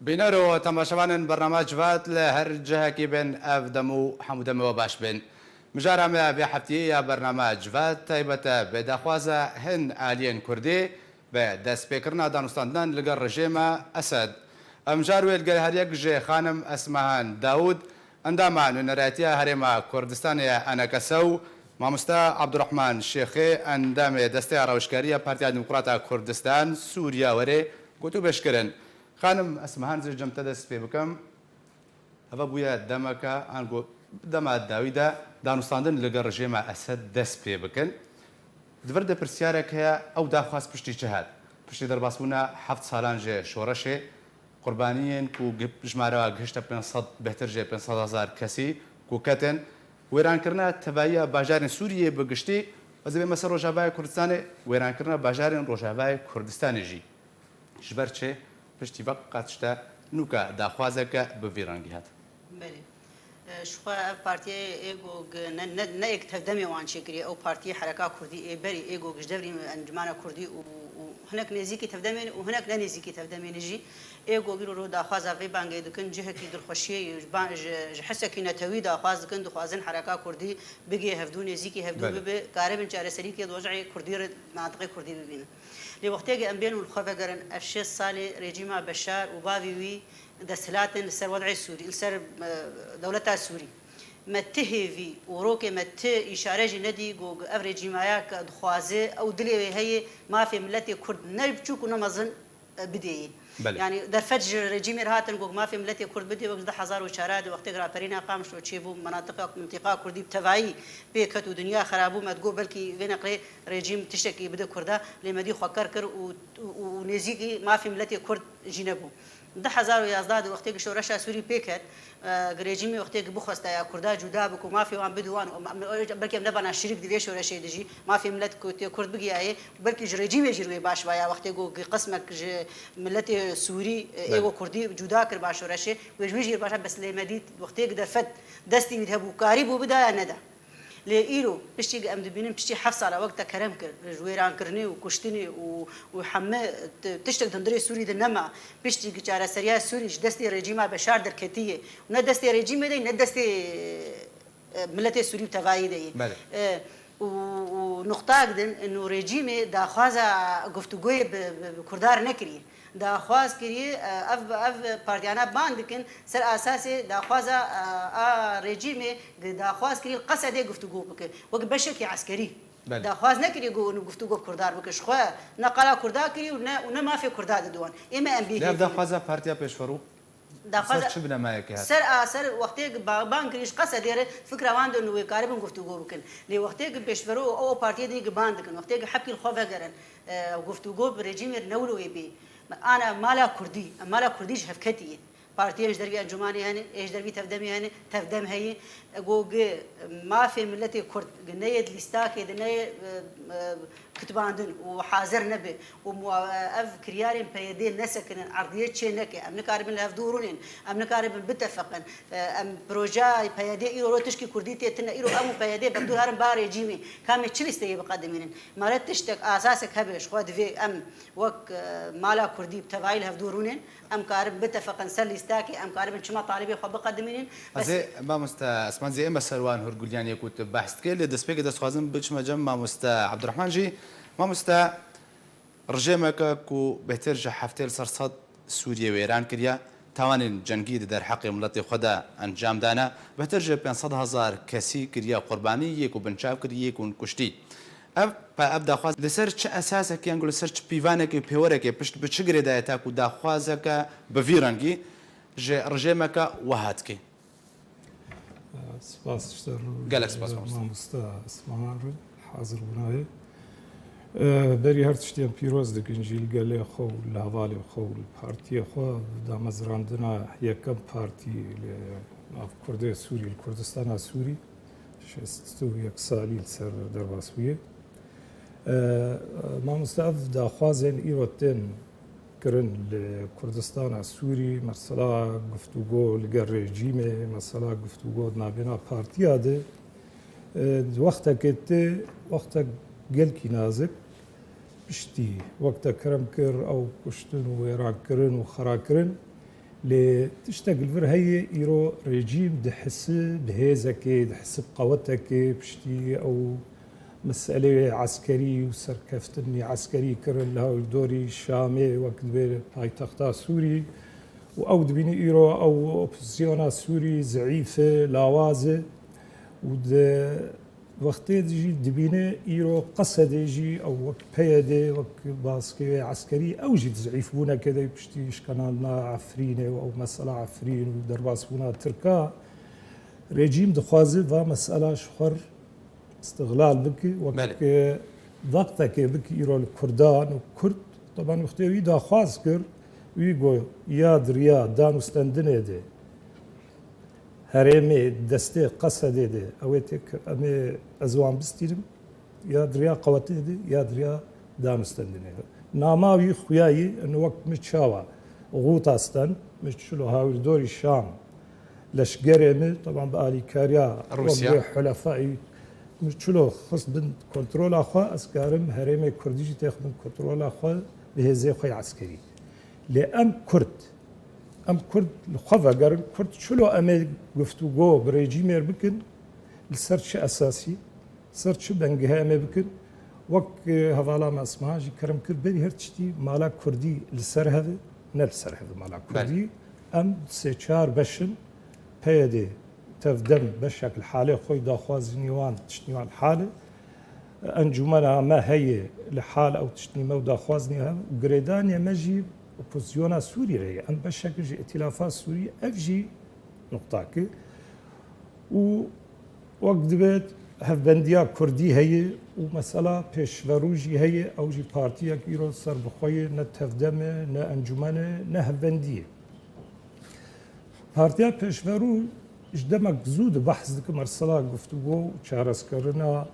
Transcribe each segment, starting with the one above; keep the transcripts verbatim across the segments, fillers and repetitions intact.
Bîner û temaşevanên bernama Civat li her cihekî bin, ev dem û hemû demê we baş bin. Mijara me vê heftiyê ya bernama Civat taybet e bi daxwaza hin aliyên Kurdî bi destpêkirina danûstandinan li gel rejêma Esed. Ev mijar wê li gel her yek ji xanim Esmehan Dawûd, endama Nûneratiya Herêma Kurdistanê ya E N K S û mamoste Abdurrahman Şêxê, endamê Desteya Rewşkariya Partiya Demokrata Kurdistan Sûriya werê gotûbêj kirin. Xanim Esmehan, ez ê cem te dest pê bikim. Eva bûye demeke, ango dema dawî de danûstandin li gel rejêma Esed dest pê bikin. Di vir de pirsyarek heye, ew daxwaz piştî çi hat? Piştî derbasbûna heft salan ji şoreşê, qurbaniyên ku gi-, jimara gihişte pênc sed, bêhtir ji pênc sed hezar kesî ku ketin, wêrankirina tevahiya bajarên Sûriyê bi giştî, ez ê bême ser Rojavayê Kurdistanê, wêrankirina bajarên Rojavayê Kurdistanê jî. Ji ber çi? Piştî vek qet tişte nûka daxwazeke bi vî rengî hat. Belê. E, ji xwe ev partiyê ê ku gi-, ne, ne, ne êk tevdemê wan çêkiriye, ew partiyê Hereka Kurdî ê berî, ê ku ji devrî Encûmena Kurdî û, û hinek nêzîkî tevdemê ne û hinek ne nêzîkî tevdemê ne jî, ê ku îro ro daxwaza vê bangê dikin, cihekî dilxweşiyê ji ban-, ji, ji hisekî netewî daxwaz dikin, dixwazin Hereka Kurdî bigê hevdû, nêzîkî hevdû Belê. bibe, karibin çareserîkê di wez'ê Kurdî re, mentiqê Kurdî bibînin. Lê wextê ku em bên û li xwe vegerin, ev şêst salê rejîma Beşar û bavê wî desthilat in li ser wed'ê Sûrî, li ser, e, dewleta Sûrî. Me ti hêvî û rokê me ti îşare jî nedî ku ev rejîmaya ke dixwaze, ew dilê wê heye mafê miletê Kurd ne biçûk û ne mezin, e, bidê yê. Belê. Yanî derfet ji rejîmê re hatin ku mafê miletê Kurd bidê, wek ji du hezar û çar de wextê ku raperîna Qamişlo çêbû, menatiqa, mintîqa Kurdî bi tevayî pê ket û dinya xerabû, me digot belkî vê neqlê rejîm tiştekî bide Kurda, lê me dî xwe ker kir û, û, û nêzîkî mafê miletê Kurd jî nebû. Du hezar û yazdeh de wextê ku şoreşa Sûrî pê ket, e, rejîmê wextê ku bixwesta ya Kurda cuda bike û mafê wan bide wan, û ma-, belkî em nebana şirîk di vê şoreşê de jî, mafê milet ku tê Kurd bigiyayê, belkî ji rejîmê jî rûyê baş baya, wextê ku qismek ji miletê Sûrî, e, Belê. êgo Kurdî cuda kir ba şoreşê, wê ji wî jî baş, bes lê me dît wextê ku derfet destî wî de hebû, karîbû bidaya neda. Lê îro, piştî ku em dibînin, piştî heft sala wek te kerem kir, ji wêrankirinê û kuştinê û, û heme ti-, tiştek di hundirê Sûrî de nema, piştî ku çareseriya Sûrî ji destê rejîma Beşar derketiye, ne destê rejîmê de, ne destê, e, miletê Sûrî bi tevayî de ye. Belê. E, û, û nuqtak din, û rejîmê daxwaza guftûgoyê bi, bi, bi Kurdan re nekiriye. Daxwaz kiriye, e, ev, ev partiyana ban dikin, ser asasê daxwaza, e, a rejîmê, gi daxwaz kiriye li Qesedê guftûgo bike, wek beşekî eskerî. Belê. Daxwaz nekiriye ku hûn guftûgo bi Kurdan re bikin. Ji xwe ne qala Kurda kiriye û ne, û ne mafê Kurda dide wan. Ême em bê Lê ev hêvî ne. daxwaza Partiya Pêşverû Daxwaza ser çi binemeyekê hat? Ser a ser wextê ki ba-, ban kirî ji Qesedê re fikra wan de wê karibin guftûgo bikin. Lê wextê ki pêşverû û ew partiyê din ki ban dikin, wextê ki hepkî li xwe vegerin, e, guftûgo bi rejîmê re ne wilo wê bê. Ana mala Kurdî, mala Kurdî ji hevketî ye. Partiyên ji dervî encûmanê hene, ê ji dervî tevdemê hene, tevdem heye. Go gi mafê miletê Kurd, gi neyê di lîstakê de neyê, e, e, kitibandin û hazir nebe û muwa-, ev kiryarên P Y D nesekinin, erdiyê çê neke, em nikaribin li hevdû rûnên, em nikaribin bitefeqin, e, em projeya P Y D îro ro tişkî Kurdî tê tine, îro em û P Y D berdû herin ba rejîmê, ka em ê çi lîsteyê biqedimînin? Mare tiştek, asasek hebe, ji xwe divê em wek, e, mala Kurdî bi tevayî li hevdû rûnên, em karin bitefeqin ser lîstakê, em karibin çima talibê xwe biqedimînin. Ez Bes ê, mamoste Esman, zê ême ser wan hurguliyên yê ku tu behs dikê, lê destpêkê destxwazim biçime cem mamoste Abdurrahman jî. Mamoste, rejêmeke ku bêhtir ji heftê li ser sed Sûriyê wêran kiriye, tawanên cengî di derheqê miletê xwe de encam dane, bêhtir ji pênc sed hezar kesî kiriye qurbanî, yê ku binçav kir, yê ku kuştî. Ev, pe-, ev daxwaz li ser çi esasekî yan ku li ser çi pîvanekê û pêwerekê pişt bi çi girêdayê ta ku daxwazeke bi vî rengî ji rejêmeke wiha dikê? Spas ji te re, Gelek spas, mamoste. mamoste Esmahan re hazir bûnayê. E, berî her tiştî em pîroz dikin jî li gelê xwe û li hevalê xwe û li partiyê xwe damezrandina yekem partî li nav Kurdê Sûrî, li Kurdistana Sûrî. Şêst û yek salî li ser derbas bûye. E, mamoste, ev daxwazên îro tên kirin li Kurdistana Sûrî, mesela guftûgo li gel rejîmê, mesela guftûgo di navbêna partiya de, e, di wextekê tê, wextek gelkî nazik, piştî wek te kerem kir, ew kuştin û wêrankirin û xerakirin, Lê tiştek li vir heye, îro rejîm dihisi bi hêzekê, dihisi bi qewetekê, piştî ew meseleyê eskerî û serkeftinî eskerî kirin li hawdorî Şamê, wek dibê paytexta Sûrî, û ew dibînî îro ew opozisyona Sûrî zeîf e, lawaz e û di wextê jî dibîne îro Qesedê jî ew wek P Y D, wek baskê eskerî, ew jî di zeîfbûnekê de piştî şkenandina Efrînê û ew mesela Efrîn û derbasbûna Tirka. Rejîm dixwaze va mesela ji xwe r îstixlal bike, wek, Belê. e, dextekê bike îro li Kurdan û Kurd. Teban wextê wî daxwaz kir, wî got ya di riya danûstendinê de herêmê destê Qesedê de, ew ê têk em ê ez wan bistînim, ya di riya qewetê de, ya di riya danûstendinê de. Nama wî xuya yî, eno wek min çawa Xuta stand, min çilo hawîrdorî Şam, leşgerê min, teban bi alîkariya Rûsya. Wek wê hulefayî, min çilo xist bin kontrola xwe, ez karim herêmê Kurdî jî têxim bin kontrola xwe bi hêzê xwe yê eskerî. Lê em Kurd, em Kurd li xwe vegerin, Kurd çilo em ê guftûgo bi rejîmê re bikin, li ser çi esasî, ser çi bengihê em ê bikin? Wek, e, hevala me Esmehan jî kerem kir, berî her tiştî mala Kurdî li ser hev e, ne li ser hev e mala Belê. Kurdî. Em sê çar beş in, P Y D tevdem beşek li halê xwe, daxwazî nî wan, tiştî wan hal e. Encûmena me heye li hal ew tiştî me û daxwazî nî hev. Girêdaniye me jî opozisyona Sûrî re ye. Em beşek ji îtîlafa Sûrî, ev jî nuqtak e. Û wek dibe hevbendiya Kurdî heye û mesela pêşverû jî heye, ew jî partiyek îro ser bi xwe ye, ne tevdem e, ne encûmen e, ne hevbendî ye. Partiya Pêşverû ji demek zû de behs dike mesela guftûgo û çareskirina,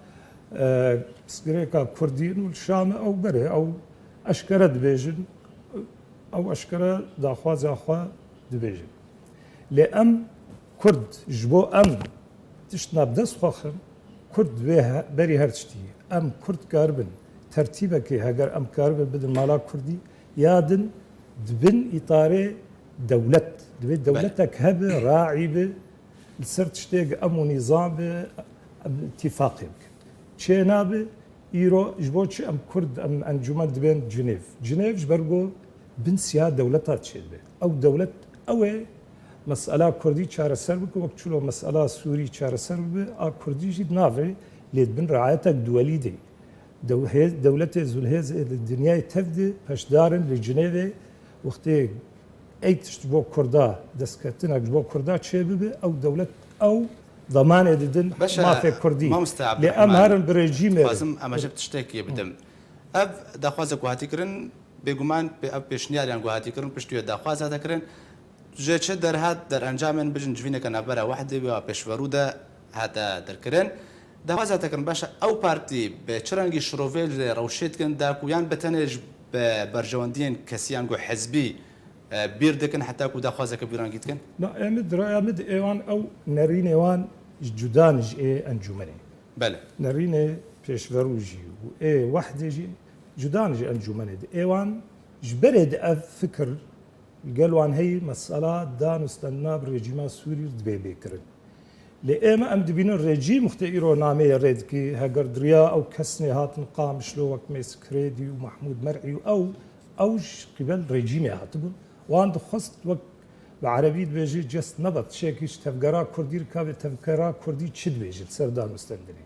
e, pirsgirêka Kurdî û li Şam e ew berê, ew eşkere dibêjin, ew eşkere daxwaza xwe dibêjin. Lê em Kurd, ji bo em tişt navdest xwe xin, Kurd divê he-, berî her tiştî, em Kurd karibin tertîbekê, heger em karibin bidin mala Kurdî, ya din dibin îtarê dewlet. Divê Belê. Dewletek hebe, raî be, li ser tiştê ge em û nîzam be, em îtîfaqê bikin. Çê nabe, îro ji bo çi em Kurd, em encûmen dibên Cinêv? Cinêv ji ber ku bin siya dewleta çêdibe. Ew dewlet ew ê mesela Kurdî çareser bike, wek çilo mesela Sûrî çareser bibe, a Kurdî jî di nav e, lê di bin riayetek duwelî de. Dew-, hê-, dewletê zûlhêz ê di dinyayê tev de peşdar in li Cinêvê, wextê ey tişt ji bo Kurda, destkeftinek ji bo Kurda çêbibe, ew dewlet, ew demanê didin Beşe, mafê Kurdî. Mamoste Lê em Abdurrahman, herin bi rejîmê re. Dixwazim em ji tiştekî bidim. Ev daxwaza ku hatî kirin, bêguman pê-, ev pêşniyariyan ku hatî kirin, piştî wê daxwaz hate kirin. Ji çi derhat, derencamên bijin civîneke navbera Wehdê ya Pêşverû de hate derkirin. Daxwaz hate kirin, baş e, ew partî bi çi rengî şirovê li rewşê dikin, da ku yan bi tenê ji be-, berjewendiyên kesî yan ku hizbî, e, bîr dikin heta ku daxwazeke bi rengî dikin? Na, em ê di raya min de ê wan ew nerînê wan ji cuda ne ji ê encûmenê. Belê. Nerînê Pêşverû jî û ê Wehdê jî cuda ne ji encûmenê de. Ê wan ji berê de ev fikir li gel wan heyî, mesela dan û stendina bi rejîma Sûrî re dibê bê kirin. Lê ême em dibînin rejîm wextê îro nameyê rê dikî, heger di riya ew kesnê hatin Qamişlo wek Mêz Krêdî û Mehmûd Mer'î û ew, ew ji qîbel rejîmê hatibûn. Wan dixwest wek bi erebî dibêjî cest nebet, tiştekî ji tevgera Kurdî re ka bê tevgera Kurdî çi dibêje li ser dan û stendinê.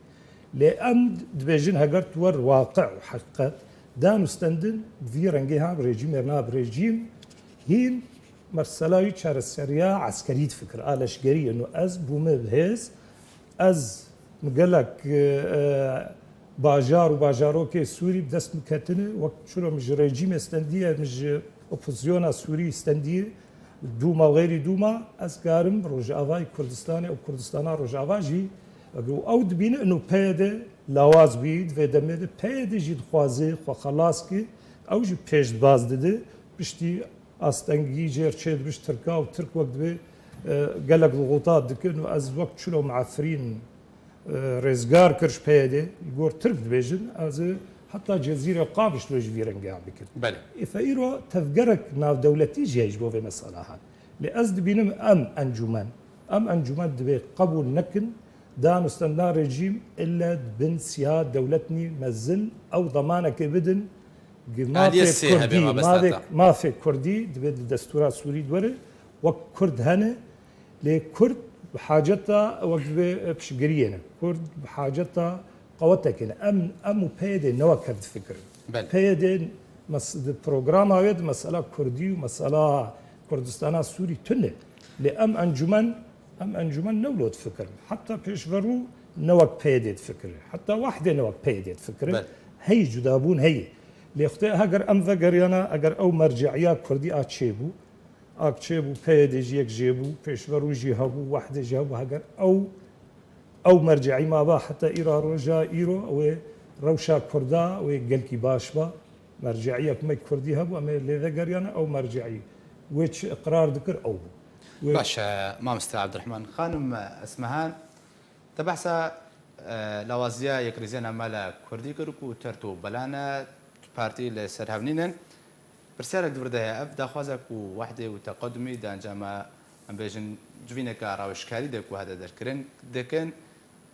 Lê em dibêjin heger tu wer waqi û heqîqet, dan û stendin bi vî rengê ha bi rejîmê re na bi rejîm, hîn mesela wî çareseriya eskerî difikir, a leşgerî ye. Eno ez bûme bi hêz, ez mi gelek, e, e, bajar û bajarokê Sûrî bi dest min ketine, wek çilo min ji rejîmê stendiye, min ji opozisyona Sûrî stendiye, dûma û xeyrî dûma, ez karim Rojavayê Kurdistanê û Kurdistana Rojava jî, ew dibîne eno P Y D lawaz bî, di vê demê de P Y D jî dixwaze xwe xelas ke, ew jî pêşbaz dide, piştî astengî jê re çêdibe ji Tirka û Tirk wek dibê, e, gelek lixûta dikin û ez wek çilo min Efrîn, e, rêzgar kir ji P Y D, li gor Tirk dibêjin, ez ê heta Cezîrê Qamişlo ji vî rengiyan bikim. Belê. Îfe îro tevgerek navdewletî jî heye ji bo vê mesela han. Lê ez dibînim em encûmen, em encûmen divê qebûl nekin, danûstenda rejîm ille di bin siya dewletnî mezin ew demanekê bidin, gi Aliyê mafê sê hebe kurdî, mabesta mafê, ta. Mafê kurdî divê di destûra Sûrî de were, wek kurd hene, lê kurd bi haceta wek divê piştgiriyê ne. Kurd bi haceta qewetekê ne. Em, em û P Y D ne wek hev difikirin. Belê. P Y D mes-, di programa wê de mesela kurdî û mesela Kurdistana Sûrî tune. Lê em encûmen, em encûmen ne wilo difikirin. Heta pêşverû ne wek P Y D difikire. Heta Wehdê ne wek P Y D difikire. Belê. Heyî cudabûn heyî. Lê xwedê heger em vegeriyana, eger ew merce'iya kurdî a çêbû, a çêbû, P Y D jî yek jêbû, pêşverû jî hebû, Wehdê jî hebû, heger ew, ew merce'î maba heta îra roja îro, ew ê rewşa kurda, ew ê gelkî baş ba. Merce'iyek me kurdî hebû, em ê lê vegeriyane ew merce'î. Wê çi iqrar dikir ew bû. Wê Baş e, mamoste Abdurrahman. Xanim Esmehan, te behsa, e, lawaziya yekrêziya navmala kurdî kir ku tert û belan e, partî li ser hev nînin. Pirsyarek di vir de heye, ev daxwaza ku Wehdê û Teqedumî di encama, em bêjin, civîneke rawişkarî de ku hate derkirin, dikin,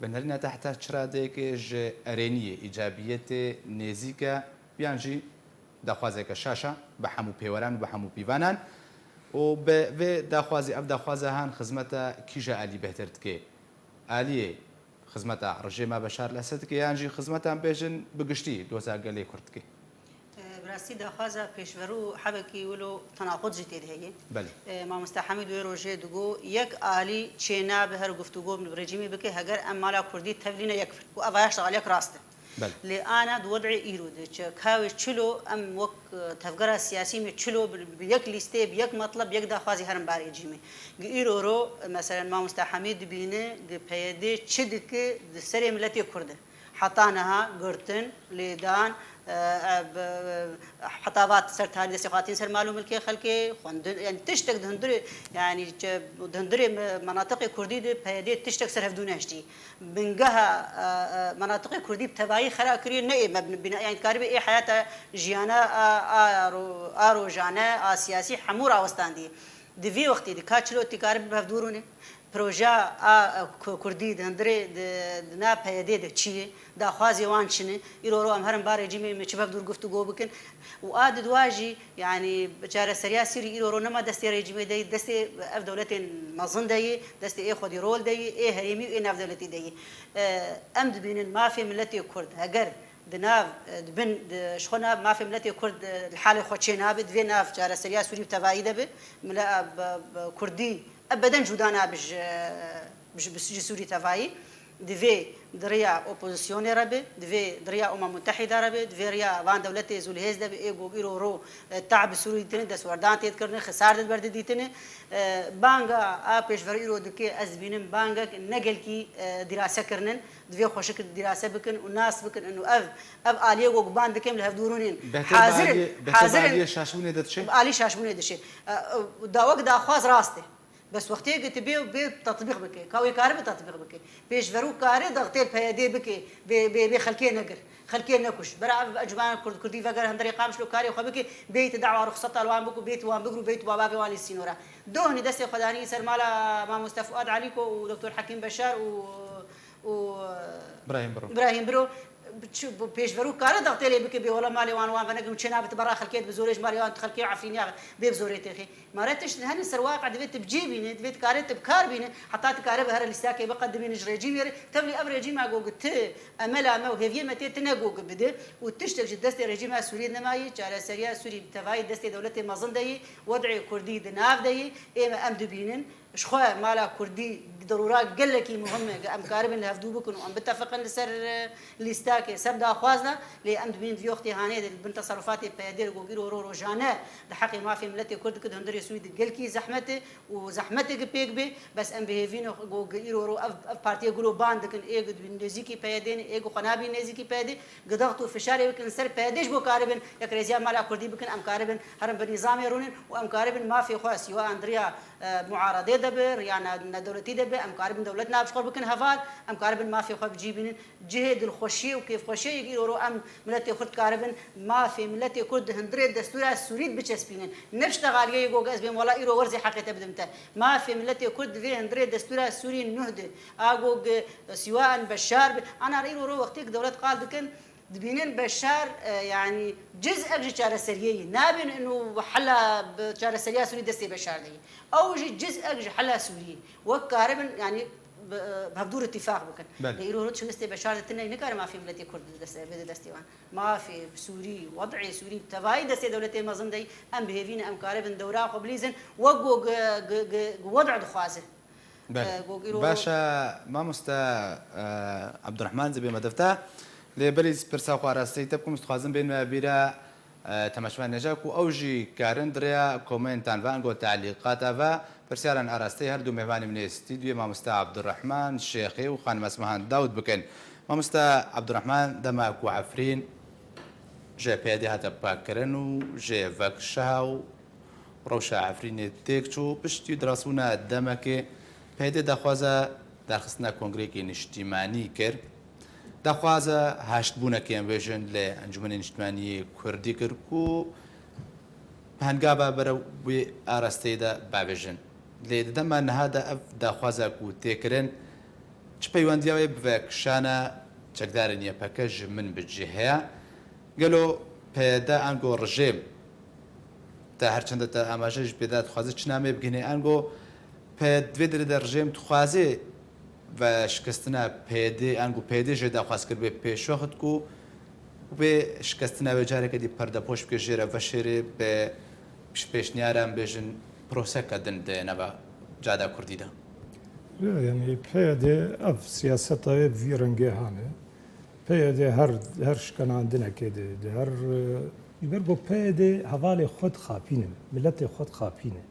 bi nerîna te heta çi radeyekê ji erêniyê, îcabiyetê nêzîk e, yan jî daxwazeke şaş e bi hemû pêweran û bi hemû pîvanan û bi vê daxwazî, ev daxwaza han xizmeta kîja alî bêhtir dike? Aliyê xizmeta rejîma Beşar el-Esed dike yan jî xizmeta, em bêjin, bi giştî doza gelê Kurd dike? Bi rastî daxwaza pêşverû hebekî wilo tenaxud jî tê de heye. Belê. E, Mamoste Hemîd wê rojê digo, yek alî çênabe her guftûgo bi rejîmê bike, heger em mala kurdî tevlîne yek bin. Û eva yaş aliyek rast e. Belê. Lê ana di wed'ê îro de çi, ka wê çilo em wek, e, tevgera siyasî me çilo bi, bi yek lîstê, bi yek metleb, bi yek daxwazî herin ba rejîmê. Gi îro ro, e, meselen Mamoste Hemîd dibîne, gi P Y D çi dike di serê miletê Kurd e. Heta niha girtin, lêdan, e, e, bi, heta va ser tarî destê xwe hatîn ser mal û milkê xelkê, xwendin, yani tiştek di hundirê, yani çi, di hundirê me-, menatiqê kurdî de P Y D tiştek ser hevdû neştî. Bingeha, e, e, menatiqê kurdî bi tevayî xera kiriye, ne ê me bina, yani dikaribe ê heyata jiyana a, a, ro-, a rojane, a siyasî hemû rawestandî. Di vî wextî de ka çilo dikaribe bi hevdû rûne? Projeya a, e, ku-, kurdî di hundirê di, di nav P Y D de çi ye? Daxwazê wan çi ne? Îro ro em herin ba rejîmê me çi bi hevdû re guftûgo bikin? Û a di dua jî, yani çareseriya Sûrî îro ro nema destê rejîmê de ye, destê ev dewletên mezin de ye, destê ê xwedî rol de ye, ê herêmî û ê navdewletî de ye. E, em dibînin mafê miletê Kurd, heger di nav, e, di bin, di, ji xwe nav mafê miletê Kurd, e, li halê xwe çê nabe, divê nav çareseriya Sûrî bi tevayî de be, mile-, e, bi, bi Kurdî ebeden cuda nabe ji, ji, ji Sûrî tevayî. Divê di riya opozisyonê re be, divê di riya Umem Mutehîda re be, divê riya van dewletê zûlhêz de be, ê ku îro ro, e, te'b bi Sûrî dîtine, destwerdan tê dikirine, xisar di ber de dîtine. E, banga a pêşverû îro dike, ez dibînim bangek ne gelkî, e, dîrase kirinin, divê xweşik dîrase bikin û nas bikin û ev, ev aliyê ku guban dikim li hevdû rûnên. Bêhtir bi hazir in, aliyê, bêhtir bi hazir in, aliyê şaşbûnê de diçe? Alî şaşbûnê diçe. E, e, da wek daxwaz rast e. Bes wextê ku tu bê, bê tetbîq bike. Ka wê karibe tetbîq bike. Pêşverû kare dextê P Y D bike, bê, bê, bê xelkê negir. Xelkê nekuş. Bera ev encûmena Kurd, Kurdî veger hundirê Qamişlo karê xwe bike, bêyî tu dawa ruxseta li wan bikû, bêyî tu wan bigir û bêyî tu wan bavê wan lê sînora. Dohnî destê xwe danî ser mala mamoste Fuad Alîko û doktor Hekîm Beşar û, û Birahîm Biro. Birahîm Biro, çi, bu pêşverû kare dextê lê bike bê wela malê wan wan venegim çê nabe tu berra xelkê bi zorê ji malê wan xelkê Efrîniya bê bi zorê têxê. Ma re tişt hene ser waqe divê tu bi cî bîne, divê tu kare tu bi kar bîne, heta tu kare bi here lîstakê biqedimîne ji rejîmê re. Tevlî ev rejîma go gi ti emela me û hêviyê me tê tine go gi bide û tiştek ji destê rejîma Sûriyê nemayî, çareseriya Sûrî bi tevayî destê dewletê mezin de yî, wed'ê Kurdî di nav de yî, ê me em dibînin. Ji xwe mala Kurdî derûra gelekî muhim e, em karibin li hevdû bikin û em bitefiqin li ser, e, lîstakê, ser daxwazna, lê em dibînin di vê wextê hanê de li bin teserrufatê P Y D re go îro ro rojane di heqê mafê miletê Kurd dike di hundirê Sûrî de gelkî zehmet e û zehmetê gi pêk bê, bes em bi hêvî ne go gi îro ro ev, ev partiyê gilo ban dikin, ê gi dibîn nêzîkî P Y D ne, ê gi xwe nabîn nêzîkî P Y D, gi dext û fişarê bikin ser P Y D ji bo karibin yekrêziya mala Kurdî bikin, em karibin herin bi nîzamê rûnin û em karibin mafê xwe sîwa endiriya, e, muaredê de be, riya ne-, nedewletî de be, em karibin dewlet navşxwe bikin heval, em karibin mafê xwe bi cî bînin. Cihê dilxweşiyê û kêfxweşiyê yek îro ro em miletê Kurd karibin mafê miletê Kurd di hundirê destûra Sûrî de biçespînin. Ne piştegaliyê yek go ez bêm wela îro werzê heqê te bidim te. Mafê miletê Kurd di vê hundirê destûra Sûrî nuh de. A go siwaen Beşar be. Ana îro ro wextê ku dewlet qal dikin, dibînin Beşar, e, yanî ciz'ek ji çareseriyê yî. Nabînin û hela bi çareseriya Sûrî destê Beşar de yî. Ew jî ciz'ek ji hela Sûrî. Wek karibin, yanî bi, bi hevdûr îtîfaq bikin. Belê. Lê îro roj çi destê Beşar de tine, nikare mafê miletê Kurd bide destê, bide destê wan. Mafê Sûrî, wed'ê Sûrî, tevayî destê dewletê mezin de yî. Em bi hêvî ne, em karibin dewra xwe bilîzin. Wek go gi, gi, gi, gi wed'a dixwaze. Belê. E, go îro Baş e, mamoste, e, Abdurrahman, zibê me defta. Lê berî pirsa xwe arasteyî te bikim, ez dixwazim bênime bîra, e, temaşevanên hêja ku ew jî karin di rêya komentan ve, ango telîqata ve pirsyarên arasteyî her du mêvanê min ê stûdyoyê, mamoste Abdurrahman Şêxê û xanim Esmahan Dawud bikin. Mamoste Abdurrahman, dema ku Efrîn ji P Y D hate pakkirin û jê vekişa û rewşa Efrînê têk çû, piştî dirasbûna demekê P Y D daxwaza darxistina kongreyekî niştîmanî kir. Daxwaza haştbûnekê em bêjin li Encûmenê Niştîmanî Kurdî kir ku bi hengava berew wê arasteyê de bavêjin. Lê di dema niha de ev daxwaza ku tê kirin, çi peywendiya wê bi vekişana çekdarên Y P G ji min bi cih heye? Gelo P Y D ango rejîm, te her çende te amaje ji pê de dixwaze çi nameyê bigihîne, ango P Y D, di vê derê de rejîm dixwaze veşikestina P Y D, ango P Y D jê daxwaz kiribe pêşwext ku wê şikestina wê careke dî perdepoş bike, jê re veşêrê bi pêşniyara, em bêjin, proseke din di nava cihada Kurdî de. Ya, yanî P Y D ev siyaseta wê bi vî rengê hane. P Y D her, her şikenandinekê de, di her, e, ji ber ku P Y D hevalê xwe dixapînin, miletê xwe dixapînin.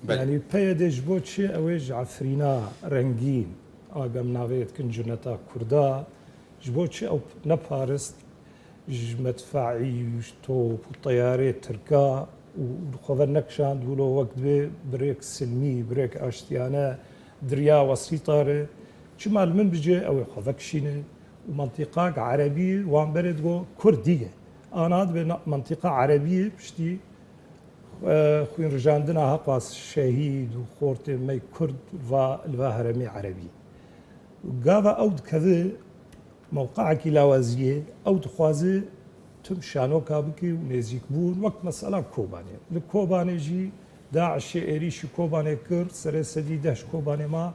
Belê. Yanî P Y D ji bo çi ew ê ji Efrîna rengîn, a ge em navê dikin cineta Kurda, ji bo çi ew neparist ji medfeî û ji top û teyarê Tirka û li xwe ve nekişand wilo wek divê bi rêk silmî, bi rêk aştiyane di riya wesîta re. Çima li min bicê ew ê xwe vekişîne û mentiqak erebî wan berê digo Kurdî ye. Ana dibe na-, mentiqa erebî ye piştî, e, xwînrijandina heqas şehîd û xortê me Kurd va, li va herêmê erebî. Gava ew dikeve mewqeekî lawaziyê, ew dixwaze tim şanoka bike û nêzîkbûn, wek mesela Kobanê. Li Kobanê jî DAIŞê êrîşî Kobanê kir, serê sedî deh ji Kobanê ma,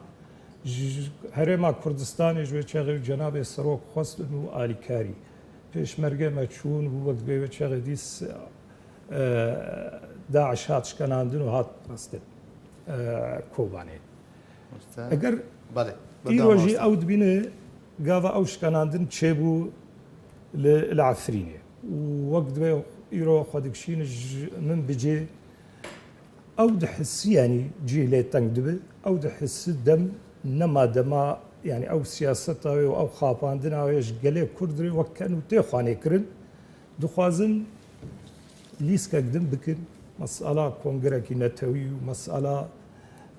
ji Herêma Kurdistanê ji wê çaxê û cenabê Serok xwestin û alîkarî. Pêşmerge me çûn û wek divê wê çaxê dîs, e, DAIŞ hat şikenandin û hat rastin, e, Kobanê. Mamoste. Eger Belê, îro berdewam jî mamoste. Ew dibîne gava ew şikenandin çêbû li, li Efrînê. Û wek divê îro xwe dikişîne ji min bicê, ew dihisî, yanî cî lê teng dibe, ew dihisî dem nema dema, yanî ew siyaseta wê û ew xapandina wê ji gelê Kurd re wek ken û tê xwanê kirin. Dixwazin lîskek din bikin, mesela kongrekî netewî û mesela,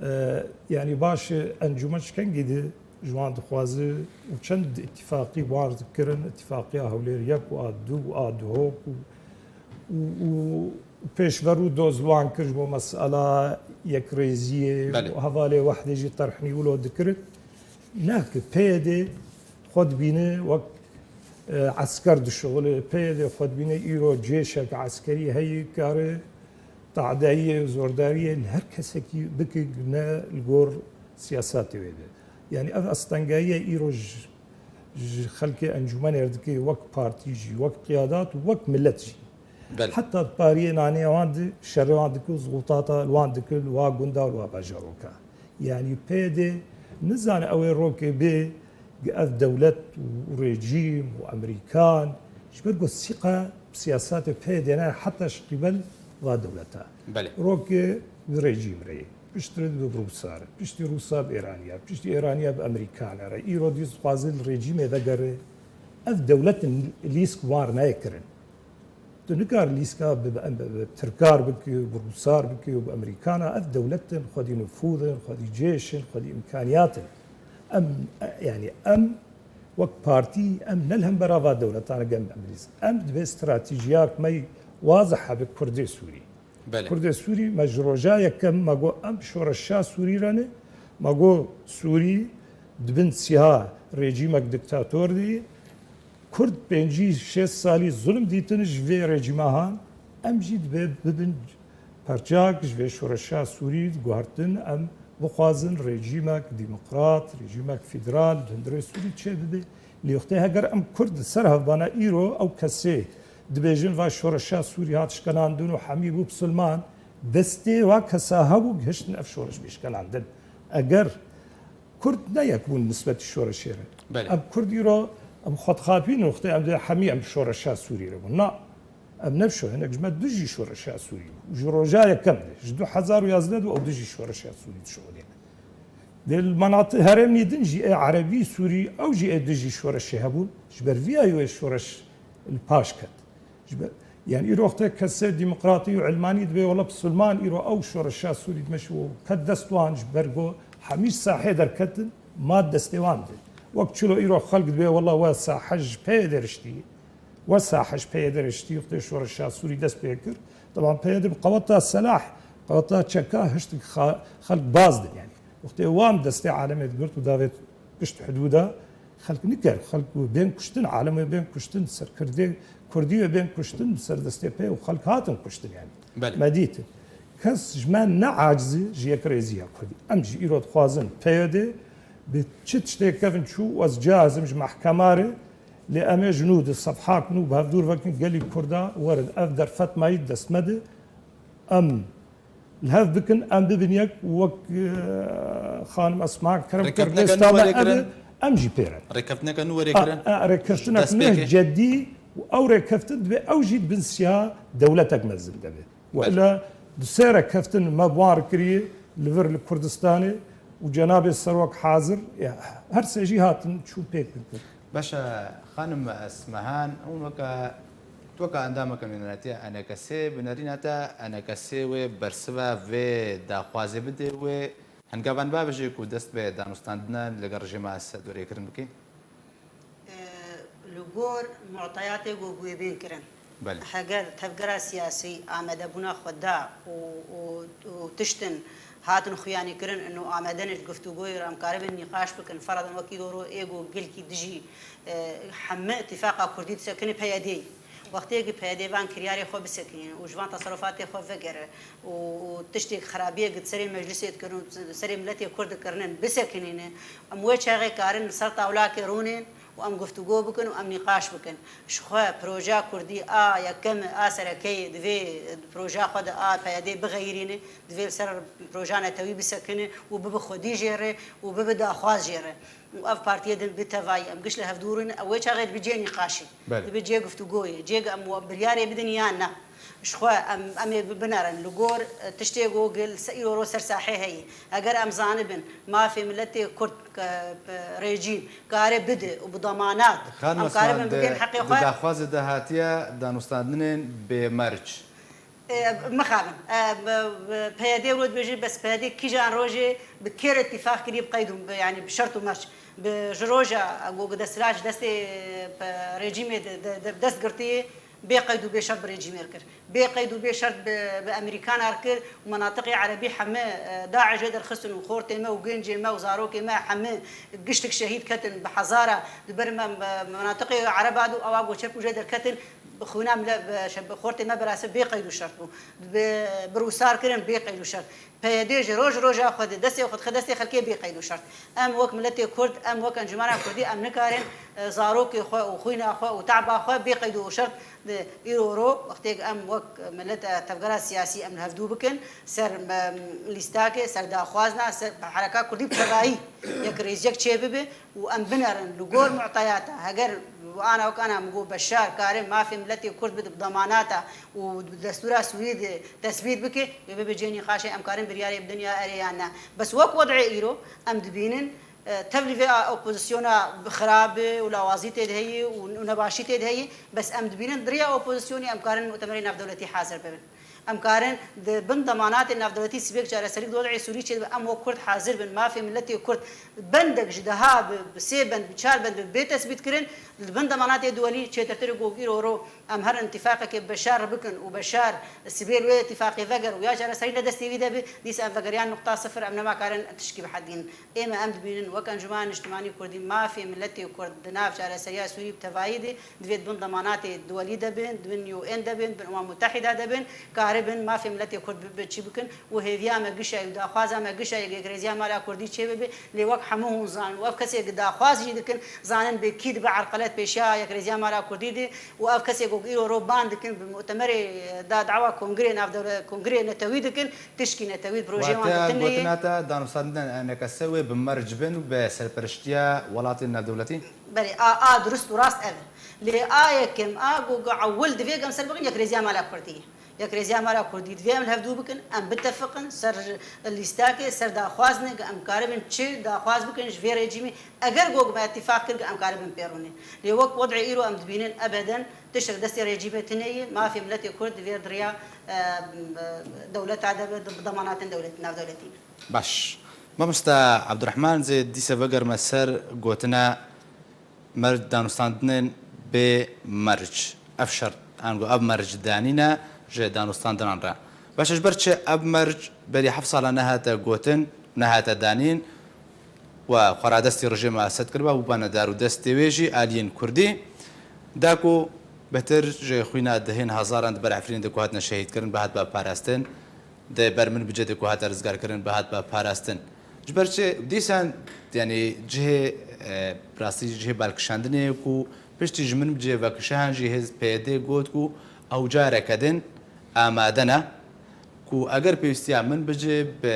e, yanî baş e, encûmen ji kengî de ji wan dixwaze û çend îtîfaqî wan dikirin, îtîfaqiya Hewlêr yek û a du û a duhok û, û, û pêşverû doz wan kir ji bo mesela yekrêziyê Belê. Û hevalê wehdê jî terhnî wilo dikirin. Nake P Y D xwe dibîne wek, e, esker dişuxile. P Y D xwe dibîne îro cêşek eskerî heye, kare tadayiyê, zordariyê li her kesekî bike, ne li gor siyasatê wê de. Yanî ev astengayî ye îro ji, ji xelkê encûmenê re dike, wek partî jî, wek qiyadat û wek milet jî. Belê. Heta pariyê nanê wan di şerê wan dike û zixûtata li wan dike, li wa gunda û li wa bajaroka. Yanî P Y D nizane ew ê rokê bê, ev dewlet û rejîm û Amerîkan, ji ber ku sîqa siyasatê P Y D ne heta ji qîbel va dewleta. Belê. Rokê bi rejîm re ye. Piştre dibe bi Rûsa re. Piştî Rûsa bi Êraniya. Piştî Êraniya bi Amerîkane re. Îro dîs dixwaze li rejîmê vegere. Ev dewletin lîsk wan nayê kirin. Tu nikar lîska bi, bi, bi, bi tirkar bikî, bi rûsar bikî û bi emerîkana. Ev dewlet in, xwedî nifûz in, xwedî cêş in, xwedî îmkaniyat in. Em, e, yanî em wek partî, em ne li hember ava dewletan gem em lîs. Em divê stratejiyek me wazihe bi Kurdê Sûrî. Belê. Kurdê Sûrî, me ji roja yekem me got em şoreşa Sûrî re ne, me got Sûrî di bin siha rejîmek diktator de ye. Kurd pêncî şêst salî zulm dîtin ji vê rejîma han. Em jî divê bibin parçeyek ji vê şoreşa Sûrî guhartin. Em bixwazin rejîmek demokrat, rejîmek federal di hundirê Sûrî çêbibe. Lê wextê heger em Kurd li ser hevbana îro ew kesê dibêjin va şoreşa Sûrî hat şkenandin û hemî bû bisilman, destê wa kesa hebû gihiştin ev şoreş bê şkenandin. Eger Kurd ne yek bûn nisbetî şoreşê re. Belê. Em Kurd îro em xwedixapînin wextê em dê hemî em şoreşa Sûrî re bûn. Na, em ne şo-, hinek ji me dijî şoreşa Sûrî bû. Ji roja yekem de, ji du hezar û yazdeh de ew dijî şoreşa Sûrî dişuxulîne. Dê li menatî herêmî din jî ê erebî Sûrî ew jî ê dijî şoreşê hebûn. Ji ber vî ya wê şoreş li paş ket. Ji ber, yani îro wextê kesê demokratî û ilmanî dibê wela bisilman îro ew şoreşa Sûrî dimeşi û ket dest wan ji ber go hemî sahê derketin ma destê wan de. Wek çilo îro xelk dibê wela we sahe ji peyê deriştî. We sahe ji peyê deriştî wextê şoreşa Sûrî dest pê kir. Teban peyê de bi qeweta selah, qeweta çeka hiştik xa-, xelk baz din yani. Wextê wan destê alemê digirt û davêt pişt hidûda, xelk niker, xelk bên kuştin, alemê bên kuştin, serkirdê Kurdî wê bên kuştin, ser destê pê û xelk hatin kuştin yani. Belê. Me dîtin. Kes ji me ne acizi ji yekrêziya Kurdî. Em jî îro dixwazin P Y D bi çi tiştê kevin çû, ez cahizim ji mehkema re, lê em ê ji nû di sefhak nû bi hevdûr vekin gelî Kurda werin ev derfet mayî dest me de. Em li hev bikin, em bibin yek wek, e, xanim Esma kerem kir, Rêkeftineke nû lêsta me were ev kirin? E, em jî pê re. Rêkeftineke nû were A, kirin? A, rêkeftinek Dest pê nû ke? Cedî û ew rêkeftin divê ew jî di bin siya dewletek mezin de be. Belê. Wela du sê rêkeftin me bi wan re kiriye li vir li Kurdistanê û cenabê serok hazir, ya, her sê jî hatin çû pêk bikin. Baş e, xanim Esmehan, hûn weke, tu weke endameke nûneratiya E N K S'ê, bi nerîna te E N K S wê bersiva vê daxwazê bidê wê hingavan bavêje ku dest bi danûstandina li gel rejîma Esed were kirin bikî? E, li gor mu'teyatê ku wê bên kirin. Belê. Heger tevgera siyasî amadebûna xwe da û, û, û tiştin hatin xuyanîkirin û amade ne ji guftûgoyê re em karibin nîqaş bikin. Feradan wekî doro ê ku gilkî dijî, e, hemî îtîfaqa Kurdî disekine P Y D'yê. Wextê ku P Y D van kiryarê xwe bisekinîne û ji van teserufatê xwe vegere û, û tiştê xerabiyê ku di serê meclisê dikirin û di serê miletê Kurd dikirinin bisekinîne, em wê çaxê karin li ser tawlakê rûnên û em guftûgo bikin û em nîqaş bikin. Ji xwe projeya Kurdî a yekem, a serekeyê divê projeya xwe di a P Y D bixeyirîne, divê li ser projeya netewî bisekine û bibe xwedî jê re û bibe daxwaz jê re. Û ev partiyê din bi tevayî em giş li hev dûr in, ew wê çaxê dibe cihê nîqaşê. Belê. Dibe cihê guftûgoyê, cihê em biryarê bidin yan na. Ji xwe em, em ê bi-, binerin li gor, e, tiştê ku gil se-, îro ro ser sahê heye. Eger em zanibin mafê miletê Kurd, ke, pe-, rejîm kare bide û bi damanat, Xanim em karibin Esma, di, bigên heqê di xwe. Daxwazê de hatiye danûstandinên bêmerc. E, mixabin. E, b-, b-, P Y D wilo dibêje, bes P Y D kîjan rojê bi kê re îtîfaq kiriye bi qeyd û bi, yanî bi şert û merc. Bi, ji roja ku desthilat ji destê, e, rejîmê de, de, de, dest girtiye, bê qeyd û bê şert bi rejîmê re kir. Bê qeyd û bê şert bi, bi Amerîkana re kir û menatiqê erebî hemî, e, DAIŞ jê derxistin û xortê me û gencê me û zarokê me hemî giştik şehîd ketin bi hezara di ber me, me, menatiqê ereba de û ewa goçer ku jê derketin bi xwîna mile, bi, şe-, bi xortê me berasê bê qeyd û şert bû. Bi, bi rûsar kirin bê qeyd û şert. P Y D ji roj roja xwe de destê xwe dixe destê xelkê bê qeyd û şert. Em wek miletê Kurd, em wek encûmena Kurdî, em nikarin, e, zarokê xwe û xwîna xwe û teba xwe bê qeyd û şert di îro ro, wextê em wek milet, e, tevgera siyasî em li hevdû bikin, ser, em, lîstakê, ser daxwazna, ser hereka Kurdî bi tevayî yek rêziyek çêbibe û em binerin li gor mu'teyata. Heger ana wek ana min got Beşar kare mafê miletê Kurd bide bi damanata û bi destûra Sûrî de tesbît bike, wê bibe cihê nîqaşê, em karin biryarê bidin ya erê yan na. Bes wek wed'ê îro em dibînin, E, tevlî vê a opozisyona xirab û lawazî tê de heyî û, û nebaşî tê de heyî, bes em dibînin di riya opozisyonê em karin mutemerê navdewletî hazir bibin. Em karin di bin demanatê navdewletî sibêk çareserî di wez'ê Sûrî çêdibe, em wek Kurd hazir bin, mafê miletê Kurd bendek ji deha bi, bi sê bend, bi çar bend bi bê tesbît kirin, li bin demanatê duwelî çêtirtir got îro ro em her întîfaqekê Beşar bikin û Beşar sibê li wê întîfaqê veger û ya çareserî li destê wî de bi, dîsa em vegeriyan nuqta sifir, em nema karin tişkî bihedînin. Ême em dibînin wek Encûmena Niştimanî Kurdî mafê miletê Kurd di nav çareseriya Sûrî bi tevayî de divê di bin demanatê duwelî de bin, di bin U N de bin, di bin Umam Mutehîda de bin, karibin mafê miletê Kurd bi, bi çi bikin û hêviya me gişa û daxwaza me gişa yek, yekrêziya mala Kurdî çê bibe, lê wek hemû hûn zanin û ev kesê ki daxwaz jî dikin, zanin bê kî dibe erqelet pêşiya yekrêziya mala Kurdî de û ev kesê ku îro ro ban dikin bi mutemerê da dawa kongrê navdewle-, kongrê netewî dikin, tişkî netewî projeyê wan Wate de tune ye. Gotina te danûstandinên enekese wê bi merc bin û bi serpereştiya welatên navdewletî? Belê, a, a dirust û rast ev e. Lê a yekem, a ku, ku ewil divê em ser bixin yekrêziya mala Kurdî ye. Yekrêziya mala Kurdî divê em li hevdû bikin, em bitefiqin ser lîstakê, ser daxwazine, ku em karibin çi daxwaz bikin ji vê rejîmê. Eger ku me îtîfaq kir, ku em karibin pê rûnê. Lê wek wed'ê îro em dibînin ebeden tiştek destê rejîmê tune ye, mafê miletê Kurd divê di riya, e, dewleta de be, bi demanatên dewlet-, navdewletî be. Baş. Mamosta Abdurrahman, zê dîse vegerime ser gotina merc, danûstandinên bê merc. Ev şert, ango ev merc danîne ji danûstandinan re. Baş, ji ber çi ev merc berî heft sala nehate gotin, nehate danîn, we xwe radestî rejîma Esed kiriba, bûbane dar û destê wê jî aliyên Kurdî. Da ku bêhtir ji xwîna dehên hezaran di ber Efrînê de ku hatine şehîdkirin, bihat ba parastin, di ber Minbicê de ku hate rizgarkirin, bihat ba parastin. Ji ber çi dîsan, yanî cihê, e, rastî cihê balkişandinê ye ku piştî ji Minbicê vekişihan jî hêz P Y D got ku ew careke din amade ne. Ku eger pêwîstiya Minbicê bi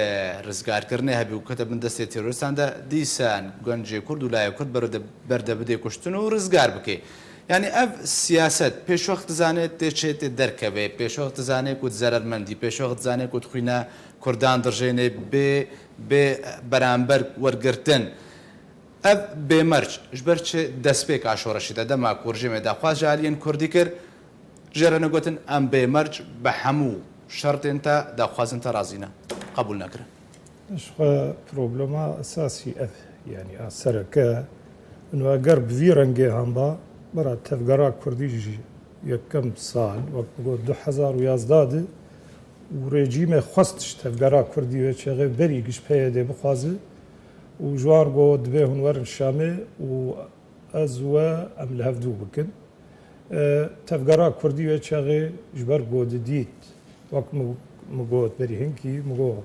rizgarkirinê hebî û kete bin destê terorîstan de, dîsan gencê Kurd û layê Kurd berde-, berde bidê kuştin û rizgar bike. Yanî ev siyaset pêşwext dizane tê çê tê derkeve, pêşwext dizane ku di zerermendî, pêşwext dizane ku di xwîna Kurdan dirjêne bê, bê beramber wergirtin. Ev bêmerc ji ber çi destpêka şoreşê de dema ku rejîmê daxwaz ji aliyên Kurdî kir, jê re negotin em bêmerc bi hemû şertên te daxwazên te razî ne, qebûl nekirin. Ji xwe problema esasî ev, yanî a sereke, û eger bi vî rengê hamba, bera tevgera Kurdî jî yekem sal, wek got du hezar û yazdeh de, û rejîmê xwest ji tevgera Kurdî wê çaxê berî giş P Y D bixwaze û ji wan got, "Divê hûn werin Şamê û ez we em li hev dû bikin." E, tevgera Kurdî wê çaxê ji ber ku didît, wek min, min got berî hinkî, min got,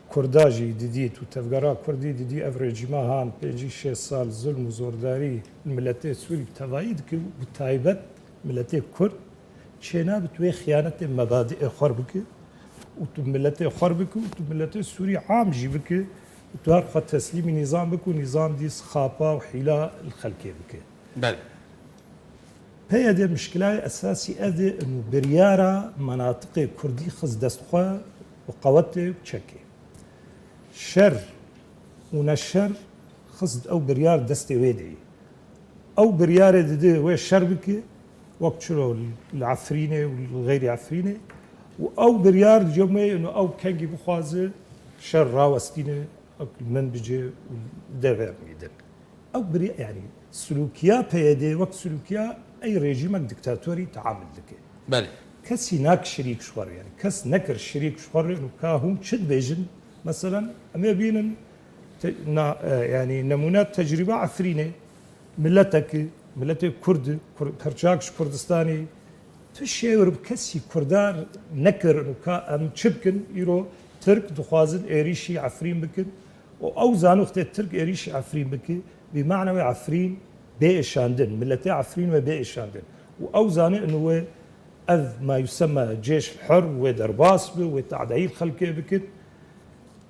Kurda jî didît û tevgera Kurdî didî ev rejîma han pêncî şêst sal zulm û zordarî li miletê Sûrî bi tevayî dike û bi taybet miletê Kurd çênabe tu wê xiyanetê mebadiê xwe bike û tu miletê xwe bike û tu miletê Sûrî am jî bike û tu her xwe teslîmî nîzam bike û nîzam dîs xapa û hîla li xelkê bike. Belê. P Y D mişkilaya esasî ev e, û biryara menatiqê Kurdî xist dest xwe û qewetê û çekê. Şer û neşer xist ew biryar destê wê de ye. Ew biryarê dide wê şer bike, wek çilo li Efrînê û li xeyrî Efrînê, û ew biryar diyomê û ew kengî bixwaze şer rawestîne, wek li Minbicê û derveyek din. Ew birî, yanî silûkiya P Y D wek silûkiya ey rejîmek diktatorî teamil dike. Belê. Kesî nak şirîk ji xwe re, yanî kes nekir şirîk ji xwe re, û ka hûn çi dibêjin? Meselen, em ê bînin te-, na, e, yanî nemûne tecrîba Efrînê, miletekî, miletê Kurd, Kur-, perçak ji Kurdistanê, tu şêwir bi kesî Kurda nekir û ka em çi bikin, îro Tirk dixwazin êrîşî Efrîn bikin. û ew zano wextê Tirk êrîşî Efrîn bike, bi mana wê Efrîn bê êşandin, miletê Efrîn wê bê êşandin. Û ew zane inu wê ev ma yusema cêş hur wê derbas bi, wê tadayî xelkê bikin.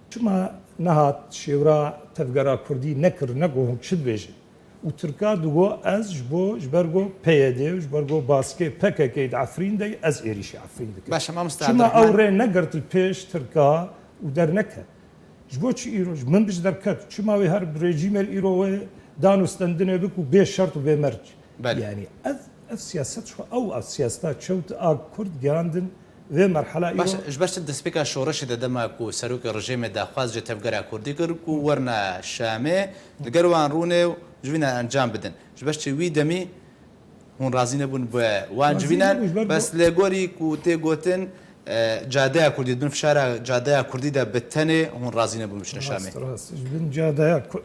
Çima nehat şêwra tevgera Kurdî nekir, negot hûn çi dibêjin? Û Tirka digot ez ji bo, ji ber go P Y D û ji ber go baskê P K K di Efrîn de ez êrîşî Efrîn dikim. Baş e, mamosta Çima Abdurrahman. Ew rê negirt li pêş Tirka û derneket? Ji bo çi îro? Ji min bi ji derket. Çima wê her rejîmê îro wê dan û stendinê bik û bê şert û bê merc? Belê. Yani ev, ev siyaset ji xwe, ew, ev siyaseta çewt a Kurd gihandin vê merhala îro. Baş, ji ber çi destpêka şoreşê de dema ku serokê rejîmê daxwaz ji tevgera Kurdî kir ku werna Şamê li gel wan rûnê û ji wî ne encam bidin? Ji ber çi wî demî hûn razî nebûn bi wan Razî civînan, nebûn, ji ber bes lê gorî ku tê gotin, e, cadeya Kurdî, di bin fişara cadeya Kurdî de bi tenê hûn razî nebûn biçine Şamê. Rast, rast. Ji bin cadeya Ku-,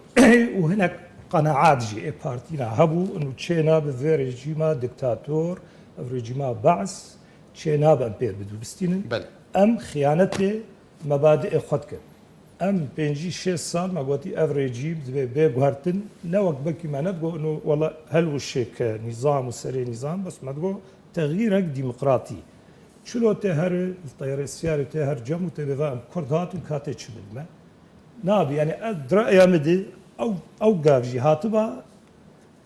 û hinek qenaat jî ê partîna hebû, û çê nabe vê rejîma diktator, ev rejîma Be's, çê nabe em pê bidûbistînin. Belê. Em xiyanetê mebadiê xwe dikin. Em pêncî şêst sal me gotî ev rejîm divê bê guhertin, ne wek bekî me nedigo, û wela hel wişêke nîzam û serê nîzam, bes me digo texyîrek demokratî. Çilo tê here, li teyarê siyarê tê her cem û tê bêva em Kurd hatin katê çi bidime. Nabî, yani ez di reya min de ew, ew gav jî hatiba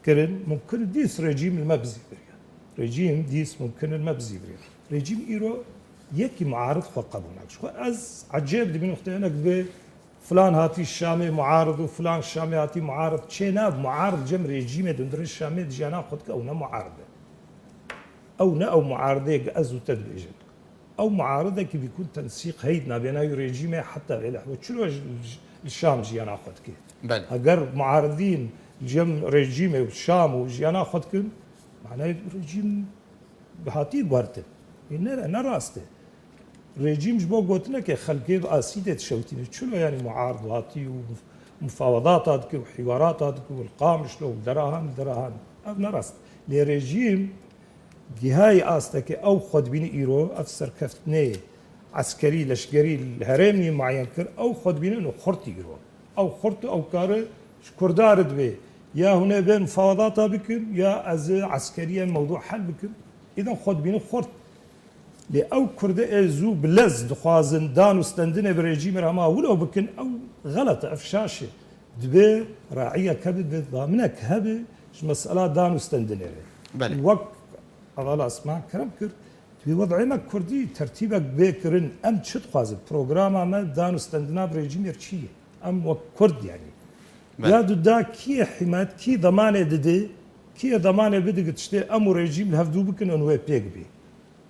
kirin, mumkin dîs rejîm li me bizîviriya. Rejîm dîs mumkin li me bizîviriya. Rejîm îro yekî muarid xwe qebûl nake. Ji xwe ez ecêb dibînim wextê hinek dibê filan hatî Şamê muarid û filan Şamê hatî muarid. Çê nabe muarid cem rejîmê di hundirê Şamê di jiyana xwe dike, ew ne muarid e. Ew ne ew muarideyek ez û te dibêjin. Ew muaridekî bîkûn tensîq heyî nabêna wî rejîmê heta vê lehve. Çilo ji, ji, li Şam jiyana xwe dike? Belê. Heger muaridîn cem rejîmê û Şam û jiyana xwe dikin, manayê rejîm hatî guhertin. Ê ne, ne rast e. Rejîm ji bo gotinekê xelkê bi asîdê dişewtîne. Çilo yani muarid hatî û muf-, mufawedata dike û hîwarata dike û li Qamişlo û derahan, derahan. Ev ne rast. Lê rejîm gihayî astekê ew xwe dibîne îro, ev serkeftinê eskerî, leşkerî li herêmî mueyen kir, ew xwe dibîne û xurt îro. Ew xurt ew kare ji Kurda re dibe. Ya hûn ê bên mufawedata bikin, ya ez ê eskeriyen mewdû hel bikim. Îden xwe dibîne xurt. Lê ew Kurdê ê zû bi lez dixwazin dan û stendinê bi rejîmê re hema wilo bikin, ew xelet e, ev şaş e. Dibe raiyek hebe, bi daminek hebe ji mesela dan û stendinê re. Belê. Wek Hevala Asman kerem kir, di wê wed'ê me kurdî tertîbek bê kirin, em çi dixwazin? Programa me dan û stendina bi rejîmê re çi ye? Em wek kurd yani. Belê. Ya du da kî ye hîmayet, kî demanê dide, kî ye demanê bidigi tiştê em û rejîm li hevdû bikin û wê pêk bê?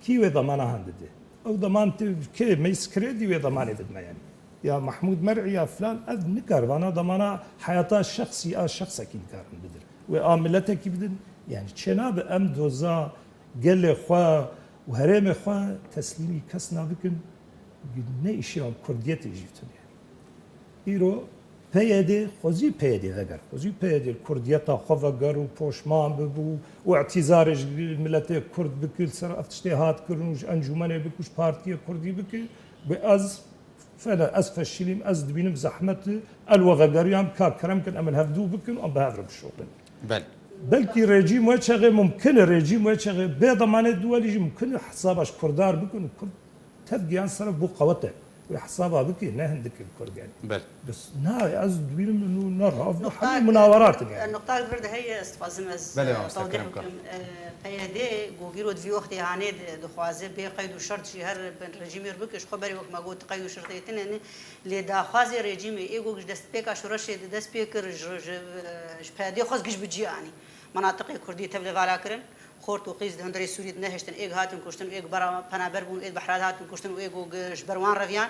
Kî wê demana han dide? Ew deman tê kê, Meys Krêdî wê demanê didime yani. Ya Mahmûd Mer'î ya filan, ev nikar, vana demana heyata şexsî a şexsekî nikarin bidin. Wê a miletekî bidin. Yani çênabe em doza gelê xwe û herêmê xwe teslîmî kes nabikin. Ne îşê wan kurdiyetê jî tune. Îro P Y D, xwezî P Y D veger. Xwezî P Y D kurdiyeta xwe veger û poşman bibû û îtîzarê ji miletê kurd bikir, li ser ev tiştê hat kirin û ji encûmenê bikir, ji partiyê kurdî bikir. Bi ez fele, ez feşilîm, ez dibînim zehmet e, el we vegeriyan, ka kerem kin, em li hevdû bikin û em bi hev re bişopin. Belê. Belkî rejîm wê çaxê mumkin e, rejîm wê çaxê bê demanê duwelî jî mumkin e hesaba ji kurdar bikin û kurd tev giyan ser ev bû qewet e. Wê hesaba bikî, ne hindik in kurd yani. Belê. Bes na, ez dibînim nû ne rav, hemî munawerat in yani. Nuqtak vir de heye, ez dixwazim ez Belê, e, mamoste, tewdîh kerem bikim. E, P Y D, ku gîro di vî wextê hanê di-, dixwaze bê qeyd û şert jî her bin rejîmê re bike, ji xwe berê wek me got qeyd û şertê tune ne. Lê daxwazê rejîmê ê ku ji destpêka şoreşê de dest pê kir, ji, ji, ji P Y D xwest giş bi cî anî. Menatiqê kurdî tevlivala kirin. Xort û qîz di hundirê Sûrî de nehiştin, êk hatin kuştin, êk bera penaber bûn, êk behra de hatin kuştin û êk û ji ber wan reviyan.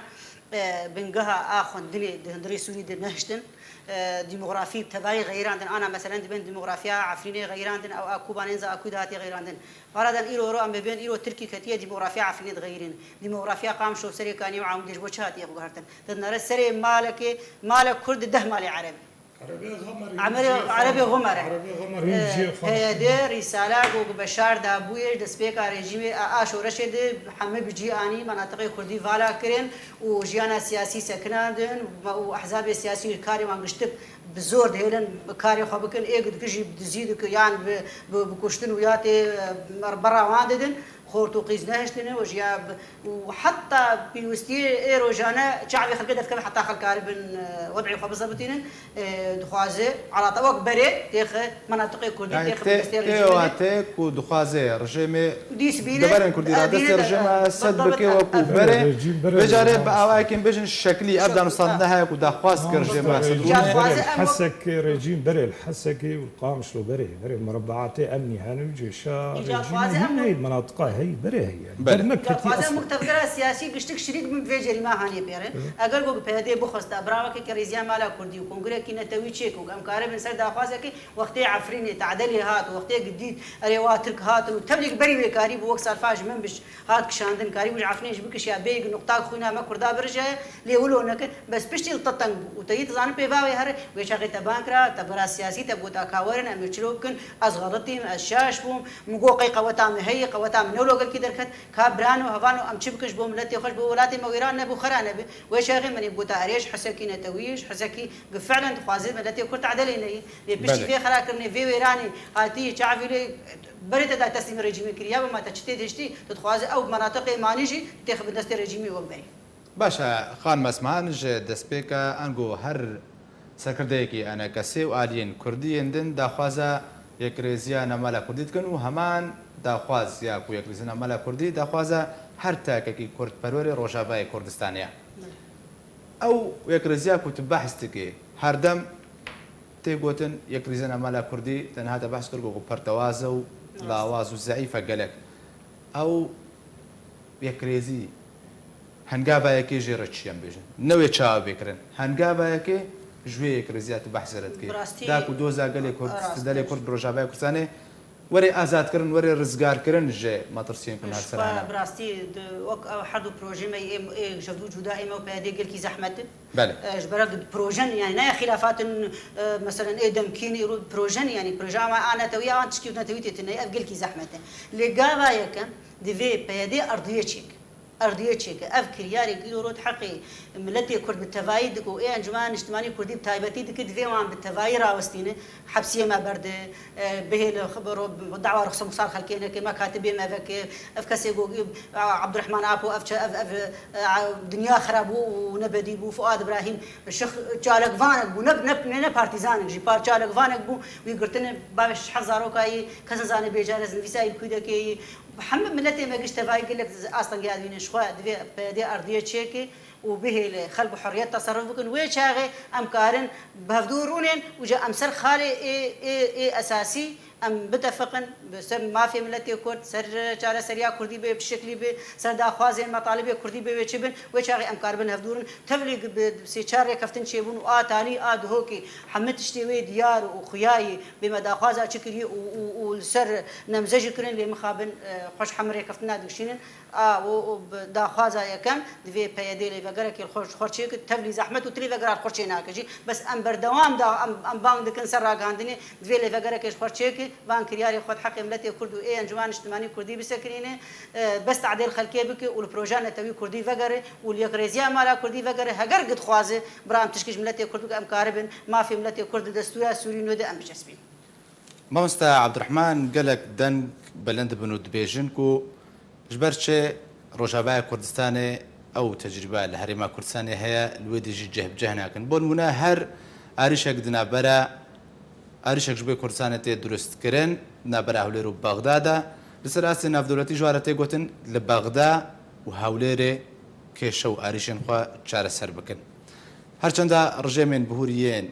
E, bingeha a xwendinê di hundirê Sûrî de nehiştin. E, demografî tevayî xeyirandin, ana meselen dibên demografiya Efrînê xeyirandin, ew a Kobanê za a Kû de hatiye xeyirandin. Paradan îro ro em bibên îro Tirkî ketiye demografiya Efrînê dixeyirîn. Demografiya Qamişlo, Serê Kaniyê û Amûdê ji bo çi hatiye xwe guhertin? Dinere serê malekê, malek Kurd di deh malê Ereb. Erebê Xemer. Erebê Xemer e. Erebê Xemer hîn cihê xwe. P Y D rîsala ku ku Beşar dabûyê ji destpêka rejîmê a, a şoreşê de hemî bi cî anî, menatiqê kurdî vala kirin û jiyana siyasî sekinandin û ehzabê siyasî karê wan giştik bi zor dihêlin karê xwe bikin, ê dikijî dizî dikin yan bi, bi, bi kuştin û ya tê, e, bera wan didin. Xort û qîz nehiştine û jiya bi-, û heta pîrostiyê ê rojane çavê xelkê derdikeve heta xelk karibin, e, wed'ê xwe bizebitînin, e, dixwaze alata wek berê têxe menatiqê kurdî, Yani têxe tê, bi destê tê rejîmê de. Wate ku dixwaze rejîmê Dîs bîne, deverên kurdî ra e, destê bîne de, rejîma e, sed bidabit, bike e, wekû e, berê. Rejîm berê Vê carê bi awayekên bêjin şeklî ev danûstandine heye ku daxwaz kir rejîma sedrûnê. Hesekê rejîm berê li Hesekê û li Qamişlo berê, berê murabbaatê emnî hene û cêşa rejîmê hîn heyî menatiqa heyî berê heye. Belê. Derneketî Daxwaza eslê. Muktevgera siyasî giştik şirîk bin vê cerîma hanê pêre. Eger ku P Y D bixwesta birawekê ke rêziya mala kurdî û kongrekî netewî çêk û em karibin ser daxwazekê wextê Efrînê, Te'delê hat û wextê gidît erê wa Tirk hatin û tevlî berî wê karî bû wek sarfa ji min biş hat kişandin, karî bû ji Efrînê jî bikişiya bêyî nuqtak xwîna me kurda birije, lê wilo nekir, bes piştî li te teng bû û te yî dizanin pêva wê here, wê çaxê te ban kira, te bira siyasî te gota ka werin, em ê çilo bikin, ez xeletîm, ez şaş bûm, min got qey qeweta min heye, qeweta min ne wilo gelkî derket, ka birano, hevano, em çi bikin ji bo miletê xwe, ji bo welatê me wêran nebe, xera nebe, wê çaxê min ê gota erê ji Hesekî netewî, ji Hesekî gi fi'len dixwaze miletê Kurd te'delê neyê, lê piştî Belê. Vê xerakirinê, vê wêranê hatî çavî lê Berê te da teslîmî rejîmê kiriya, bima te çi tê dihiştî, tu dixwazî ew menatiqê manî jî têxibin destê rejîmê wek berê. Baş e, xanim Esman, ji destpêka ango her serkirdeyekî E N K S ê û aliyên kurdî yên din daxwaza yekrêziya navmala kurdî dikin û heman daxwaz ya ku yekrêziya navmala kurdî daxwaza her takekî kurdperwerê Rojavayê Kurdistanê ye. Ew yekrêziya ku tu behs dikî, herdem tê gotin, yekrêziya navmala kurdî, tenha te behs kir ku pertewaz e û Rast. Lawaz û zeîf e gelek. Ew yekrêzî hengavayekê jê re çi ye em bêjin? Ne wê çawa bê kirin. Hengavayekê ji wê yekrêziya tu behsê re dikî. Bi rastî Da ku doza gelê Kurd, rast, delê rast. Kurd bi Rojavaya Kurdistanê Werê azadkirin, werê rizgarkirin ji metirsiyên ku li her ser hene. Bi rastî, di, wek ew her du projê me ê, ê ji hev du cuda ê me û P Y D gelkî zehmet in. Belê. E, ji ber ku projen, yani ne xîlafatin, e, meselen ê demkînî, îro projen, yani projeya me a netewî, an tişkî netewî tê tune, ev gelkî zehmet e. Lê gava yekem divê P Y D erdiyê çêke. Erdiyê çêke. Ev kiryarê îro rot heqê miletê Kurd bi tevayî dike û ê Encûmena Niştimanî Kurdî bi taybetî dike, divê wan bi tevayî rawestîne. Hepsiyê me berde, e, bihêle xwe bi ro-, bi dawa ruxsa muxsar xelkê neke, me katibê me veke. Ev kesê ku, e, Abdurrahman Apo, ev çe-, ev, ev, e, dinya xera bû û nebedî bû. Fuad Ibrahîm, şix çalakvanek bû, ne, ne, ne, ne partîzanek jî, par-, çalakvanek bû, wî girtine, bavê şeş heft zarokayî, kes nizane bêjare zinvîsayî li kûdekê yî. Hemî miletê me giş tevayî gelek astengê dibînin, ji xwe divê P Y D erdiyê çêke û bihêle xelk bi hurriyet teserruf bikin. Wê çaxê em karin bi hevdû rûnên û ji em ser xalê ê, ê, ê esasî em bitefiqin, bi ser mafê miletê Kurd, ser çareseriya Kurdî bê bi şeklî bê, ser daxwazên metalibê Kurdî bê wê çi bin, wê çaxê em karibin hevdû rin. Tevlî bi sê çar rêkeftin çêbûn û a talî, a dihokê hemî tiştê wê diyar û xuyayî bê me daxwaza çi kiriye û, û, û li ser nemze jî kirin, lê mixabin, e, xwe ji hemî rêkeftina dikişînin. A, û, û bi daxwaza yekem, divê P Y D lêvegerekê li xwe ji xwe çêke, tevlî zehmet û tu lêvegera li xwe çênake jî. Bes em berdewam da, em, em bang dikin ser ragihandinê, divê lêvegerekê ji xwe çêke, van kiryarê xwe di heqê miletê Kurd û ê Encûmena Niştimanî Kurdî bisekinîne, e, bes tadê li xelkê bike û li projeya netewî Kurdî vegere û li yekrêziya mala Kurdî vegere. Heger dixwaze bira em tişkî ji miletê Kurd bike, em karibin mafê miletê Kurd di destûra Sûrî nû de em bicesbîn. Mamoste Abdurrahman, gelek deng bilind dibin û dibêjin ku ji ber çi Rojavaya Kurdistanê ew tecrîbe li Herêma Kurdistanê heye, li wê dî jî cih bi cih nakin. Bo nimûne, her arîşek di navbera, arîşek ji bo Kurdistanê tê durustkirin, di navbera Hewlêr û Bexda de, li ser astê navdewletî ji wan re tê gotin, li Bexda û Hewlêrê kêşe û arîşên xwe çareser bikin. Her çenda rejêmên bihûrî yên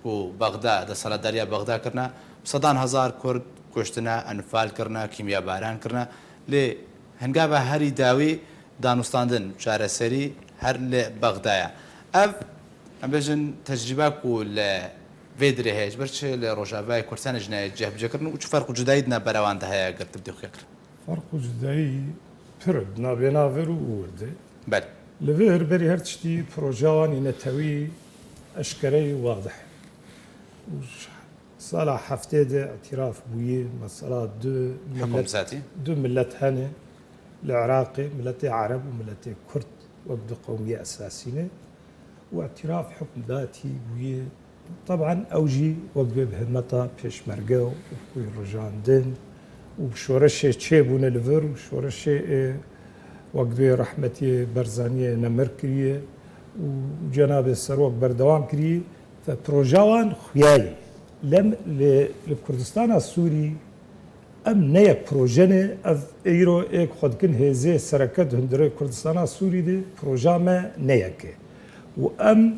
ku Bexda, desthilatdariya Bexda kirine, bi sedan hezar Kurd kuştine, enfal kirine, kîmyabaran kirine. Lê hingava herî dawî danûstandin, çareserî her li Bexda ye. Ev, em bêjin, tecrîbe ku li vê dirê heye, ji ber çi li Rojavayê Kurdistanê jî nayê cihbicihkirin û çi ferq û cudayî di navbera wan de heye, eger tu bidî xuya kirin? Ferq û cudayî pir e, di navbêna vir û wir de. Belê. Li vir berî her tiştî projeya wan ê netewî eşkere yê wadih e. Û sala heftê de îtiraf bûye, mesela du milet, Hikûmzatî. Du milet hene li Iraqê, miletê Ereb û miletê Kurd wek du qewmiyê esasî ne. û îtiraf hukmdatî bûye. Teban ew jî wek vê bi himeta pêşmerge û wekî rijandin û şoreşê çêbûne li vir û şoreşê, e, wek dê rehmetiyê Berzaniyê nemir kiriye û cenabê serok berdewam kiriye. Te proja wan xuyayî. Lem li, li Kurdistana Sûrî em ne yek proje ne, ev îro êk xwe dikin hêzê sereke di hundirê Kurdistana Sûrî de proja me ne yek e. Û em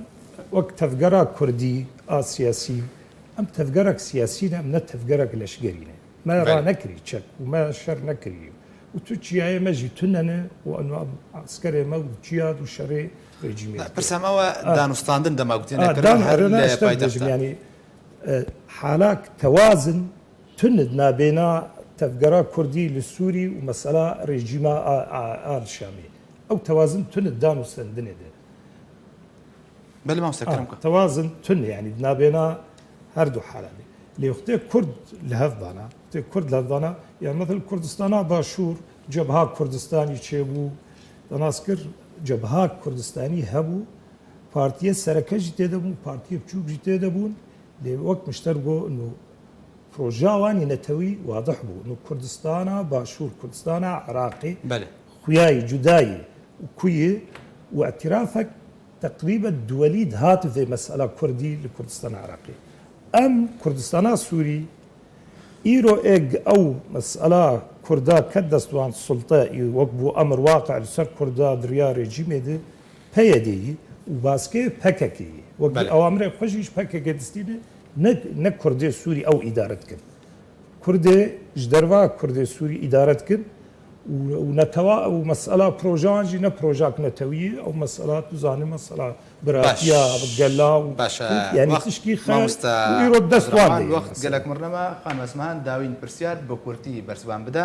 wek tevgera Kurdî a siyasî, em tevgerek siyasî ne, em ne tevgerek leşgerî ne. Me Belê. ranekirî çek û me şer nekirî. Û tu çiyayê me jî tune ne û em, em eskerê me û çiya û şerê rejîmê dikin. Pirsa me we Ah. danûstandin dema gotî Ah, nekirine dan her herine li işte paytexta. dibêjim, yani, e, halak tewazin tune di nabêna tevgera Kurdî li Sûrî û mesela rejîma a, a, a li Şamê. Ew tewazin tune di danûstendinê de. Belê mamoste, Ah, kerem ke. tewazin tune, yani, di nabêna her du hala de. Lê wextê Kurd li hev dana, wextê Kurd li hev dana, yani, mesela Kurdistana Başûr, Cebha Kurdistanî çêbû, te nas kir, Cebha Kurdistanî hebû, partiyê sereke jî tê de bûn, partiyê biçûk jî tê de bûn. Lê wek min ji te re got, no, projeya wan yê netewî wadih bû. No, Kurdistana Başûr, Kurdistana Iraqê, Belê. xuyayî, cudayî û kuyî û îtirafek teqrîben duwelî dihat vê mesela Kurdî li Kurdistana Iraqê. Em Kurdistana Sûrî îro êg ew mesela Kurda ket dest wan sulte, î wek bû emir waqe li ser Kurda di riya rejîmê de P Y D'yî û baskê P K K'yî. Wek Belê. ewamirê xwe jî ji P K K distîne, ne, ne Kurdê Sûrî ew îdare dikin. Kurdê ji derva Kurdê Sûrî îdare dikin û, û netewa û mesela projeyan jî ne projak netewî ye, ew mesela tu zanî mesela biratiya Baş. gela û Baş, e, yani wext tişkî xe mamoste û îro dest wan Abdurrahman, de ye wext mesela. gelek mir nema, xanim Esmehan, dawîn pirsiyar bi kurtî bersivan bide.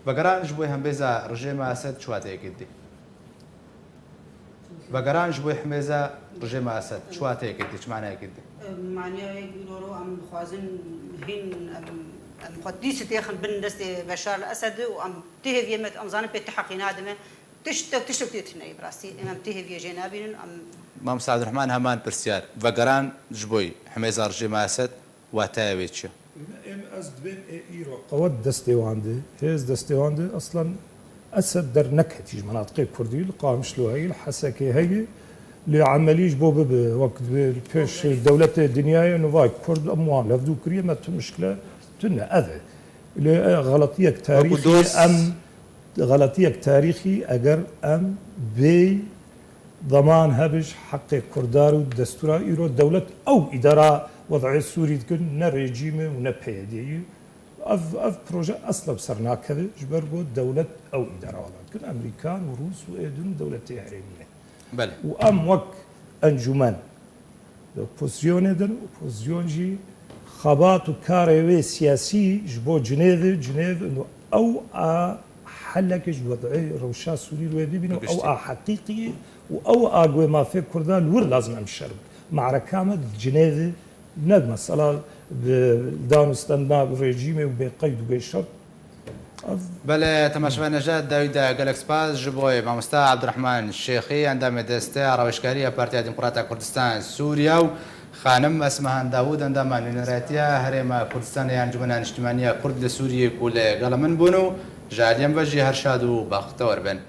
Vegeran ji bo hembêza rejêma Esed çi wateyekê didî? Vegeran ji bo hemêza rejêma Esed çi wateyekê didî, çi manayekê didî? Maniya wê îro ro em dixwazin hîn em, em xwe dîsî têxin bin destê Beşar li Esed û em tê hêviyê me, em zanin pê ti heqî nadime. Tiştek, tiştek tê tune ye bi rastî. Em, em tê hêviyê jê nabînin. Em Mamoste Abdurrahman, heman pirsiyar. Vegeran ji bo hemêza rejêma Esed Wateya wê çi? Em, em ez dibêm ê îro qewet destê wan de, hêz destê wan de, eslen Esed derneketî ji menatiqê Kurdî, li Qamişlo heye, li Hesekê heye, lê emelî ji bo bibe, wek divê li pêş dewletê dinyayê, nivay Kurd em wan levdû kiriye, me tu mişkile tune, ev e. Lê, e, xeletiyek Wekû tarîxî dost. em Xeletiyek tarîxî, eger em bê zeman hebij heqê Kurdar û destûra îro dewlet ew îdara wed'ê Sûrî dikin, ne rejîmê û ne P Y D'yî. Ev, ev proje esla bi ser nakeve, ji ber ku dewlet ew îdara wela dikin. Emerîkan û Rûs û êdin dewletê herêmî ne. Belê. Û em wek encûmen Li opozîsyonê din, opozîsyon jî xebat û karê wê siyasî ji bo Cinêvê, Cinêv û ew a helekê ji wed'ê rewşa Sûrî li wê bibîne û ew Giştî. a heqîqî ye û ew a guhê mafê Kurda li wir lazim em şer bin. Me'reka me di Cinêvê ne mesela bi danûstendina rejîmê û bê qeyd û bê şert. Belê, temaşevanên hêja, dawî de gelek spas ji bo mamosta Abdurrahman Şêxî, endamê desteya rawêjkariya Partiya Demokrata Kurdistan Sûriya û xanim Esmehan Dawûd, endama nûneratiya Herêma Kurdistanê ya Encûmena Niştimanî ya Kurd li Sûriyê ku li gela min bûn û ji aliyê me ve jî her şad û bextewar bin.